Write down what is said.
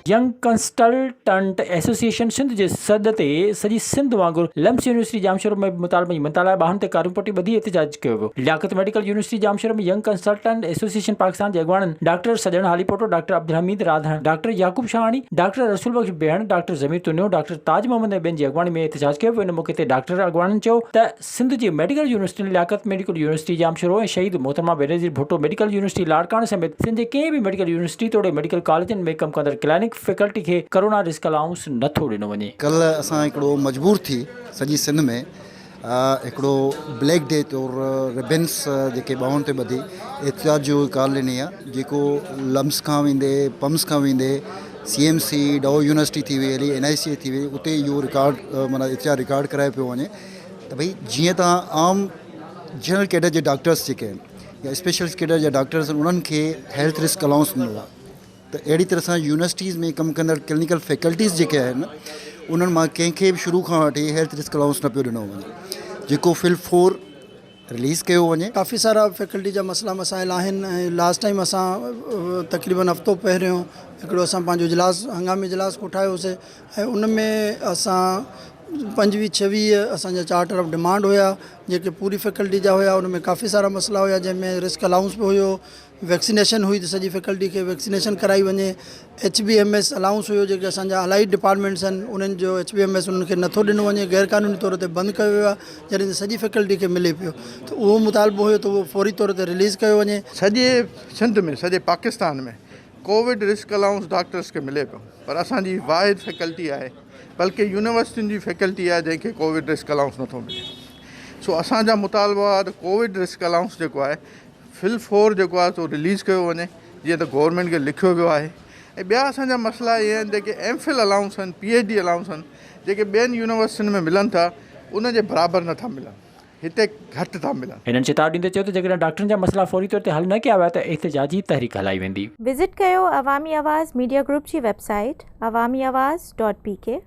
Young consultant association Sindh جي سڏ تي سڄي سنڌ وانگر لمس يونيورسٽي ڄامشورو ۾ به مطالبن جي مڃتا لاء ٻانهن تي ڪاريون پٽيون ٻڌي احتجاج ڪيو ويو. Liaquat medical university Jamshoro ۾ young consultant association Pakistan جي اڳواڻن doctor Sajjan Halepoto, doctor Abdul Hameed Radhan, doctor Yaqub Shahani, doctor Rasool Bakhsh Behan, doctor Zameer Tunio, doctor Taj Muhammad ۽ ٻين جي اڳواڻي ۾ احتجاج ڪيو ويو. ان موقعي تي ڊاڪٽر اڳواڻن چيو ته سنڌ جي ميڊيڪل يونيورسٽين لياقت ميڊيڪل يونيورسٽي ڄامشورو ۽ شهيد محترمه بينظير ڀٽو ميڊيڪل يونيورسٽي لاڙڪاڻي سميت سنڌ جي ڪنهن به ميڊيڪل يونيورسٽي توڙي ميڊيڪل ڪاليجن ۾ ڪم ڪندڙ ڪلينڪ فيڪلٽي کي ڪرونا رسڪ الائونس نه ٿو ڏنو وڃي. ڪلهه اسان هڪڙو مجبور ٿي سڄي سنڌ ۾ هڪڙو بليڪ ڊي طور ربنس جيڪي ٻانهن تي ٻڌي احتجاج جو ڪال ڏني آهي جيڪو لمس کان ويندي پمس کان ويندي C M C Dow university ٿي وئي هلي اين آء سي ٿي وئي اتي اهو رڪارڊ معنيٰ احتجاج رڪارڊ ڪرايو پيو وڃي ته ڀئي جيئن ته عام جنرل ڪيڊر جي ڊاڪٽرس جيڪي آهن يا اسپيشلسٽ ڪيڊر جا ڊاڪٽرس آهن انهن کي هيلٿ رسڪ الائونس ملندو آهي ته اهڙي طرح سان يونيورسٽيز ۾ ڪم ڪندڙ ڪلينيڪل فيڪلٽيز جيڪي آهن انهن مان ڪنهن کي به شروع کان وٺي هيلٿ رسڪ الائونس نه پيو ڏنو وڃي جيڪو فل فور رليز ڪيو وڃي. ڪافي سارا فيڪلٽي جا مسئلا مسائل آهن ۽ لاسٽ ٽائيم اسان تقريبن هفتو پهريون هڪڙو اسان پنهنجو اجلاس هنگامي اجلاس ڪوٺايو هوسي ۽ ان ۾ اسان پنجويهه ڇويهه اسان جا چارٽر آف ڊمانڊ هيا جيڪي پوري فيڪلٽي جا هيا ان ۾ ڪافي سارا مسئلا هيا جنهن ۾ رسڪ الائونس به هيو ويڪسينيشن هئي ته سڄي فيڪلٽي کي ويڪسينيشن ڪرائي وڃي H B M S allowance هيو جيڪي اسان جا الائيڊ ڊپارٽمينٽس آهن انهن جو ايڇ بي ايم ايس انهن کي نٿو ڏنو وڃي غير قانوني طور تي بند ڪيو ويو آهي جڏهن ته سڄي فيڪلٽي کي ملي پيو ته اهو مطالبو هيو ته اهو فوري طور تي رليز ڪيو وڃي. سڄي سنڌ ۾ سڄي Pakistan ۾ Covid risk allowance doctors کي ملي پيو پر اسان جي واحد فيڪلٽي آهي بلڪه يونيورسٽين جي فيڪلٽي آهي جنهن کي ڪووڊ رسڪ الائونس نٿو ملي سو اسان جا مطالبا هئا ته ڪووڊ رسڪ الائونس جيڪو آهي فل فور جيڪو آهي سو رليز ڪيو وڃي جيئن ته گورنمينٽ کي لکيو ويو آهي ۽ ٻيا اسان جا مسئلا اهي آهن جيڪي ايم فل الائونس آهن پي ايڇ ڊي الائونس آهن جيڪي ٻين يونيورسٽين ۾ ملن ٿا ان جي برابر نٿا ملن هتي گهٽ ٿا ملن. هنن چتاء ڏيندي چيو ته جيڪڏهن ڊاڪٽرن جا مسئلا فوري طور تي حل نه ڪيا ويا ته احتجاجي تحريڪ هلائي ويندي. وزٽ ڪيو عوامي آواز ميڊيا گروپ جي website Awami Awaz dot P K.